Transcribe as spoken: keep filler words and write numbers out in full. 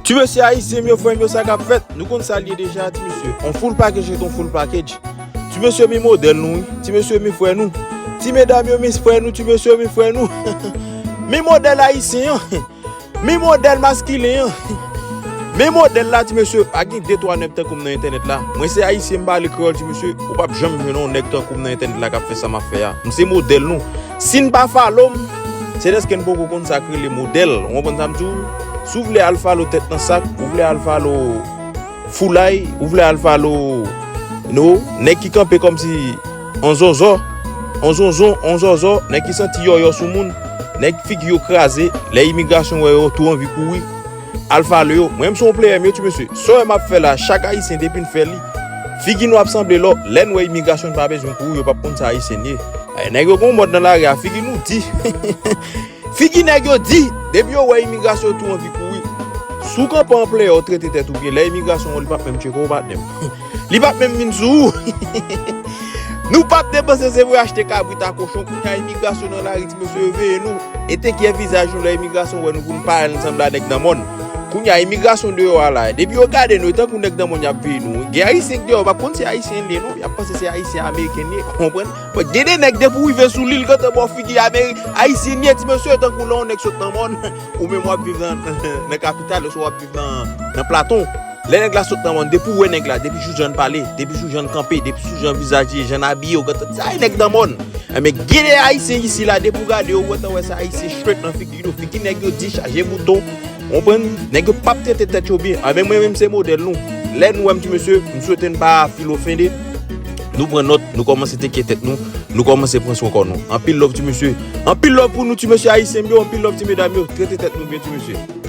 Ti mesye ayisyen m yo, frè m yo, sa k ap fèt? Nou konn sa l ye deja, ti mesye. On full package ret on full package. Ti mesye, mi modèl nou, wi. Ti mesye, mi frè nou. Ti medam yo, mi frè nou. Ti mesye, mi frè nou. Mi modèl ayisyen an. Mi modèl maskilen an. Mi modèl la, ti mesye. Pa gen de twa nèg tankou m nan entènèt la. Mwen se ayisyen, m pale kreyòl, ti mesye. Ou p ap janm jwenn yon nèg tankou m nan entènèt la k ap fè sa m ap fè a. M se modèl nou. Si n pa follow m, se dèske n poko konn sa k rele modèl. Ou konprann sa m di w? Si w vle al follow tèt nan sak, ou vle al follow foulay, ou vle al follow, no, nèg ki kanpe kòmsi on zòzò, on zonzon, on zòzò, nèg ki santi yòyò sou moun, nèg figi yo kraze, lè imigrasyon wè yo tou anvi kouri. Al follow yo. Mwen menm se yon player m ye, ti mesye. Sa w wè m ap fè la, chak ayisyen depi n fè li, figi nou ap sanble lò. Lè n wè imigrasyon n pa bezwen kouri, yo p ap konn sa ayisyen n ye. Eh, nèg yo gon mòd nan lari a, figi nou di. Figi nèg yo di, depi yo wè imigrasyon yo tou anvi kouri. Si w kanpe an player, ou trete tèt ou byen, lè imigrasyon wè w, li p ap menm tcheke w, patnè m. Li p ap menm vin sou ou. Nou p ap depanse, se vre, achte kabrit a kochon. Kounye a imigrasyon nan lari, ti mesye, yo veye nou. E te kyè vizaj nou lè imigrasyon wè nou pou n parèt ansanm la nèg nan mòn. Kounye a imigrasyon deyò a la, depi yo gade nou, e tankou nèg nan mòn y ap veye nou. Gen ayisyen k deyò, yo p ap konn se ayisyen l ye non, y ap panse se ayisyen ameriken l ye, ou konprann? Bon, gen de nèg depi w rive sou li, l gentan ba w figi Ameri-, ayisyen l ye, ti mesye, tankou lè yon nèg sot nan mòn, ou menm w ap viv nan, nan kapital, oswa w ap viv nan, nan Platon. Lè nèg la sot nan mòn, depi w wè nèg la, depi sou jan l pale, depi sou jan l kanpe, depi sou jan vizaj li ye, jan l abiye, ou gentan di, "Sa e nèg nan mòn." Enben, gen de ayisyen isi la, depi w gade yo, ou gentan wè se ayisyen straight nan figi yo, figi nèg yo di chaje bouton. Ou konprann? Nèg yo p ap trete tèt yo byen. Enben, mwen menm se modèl nou. Lè nou wè m, ti mesye, m swete n pa fil ofende. Nou pran nòt, nou kòmanse teke tèt nou, nou kòmanse pran swen kò nou. Anpil love, ti mesye. Anpil love pou nou, ti mesye ayisyen m yo, anpil love, ti medam yo. Trete tèt nou byen, ti mesye.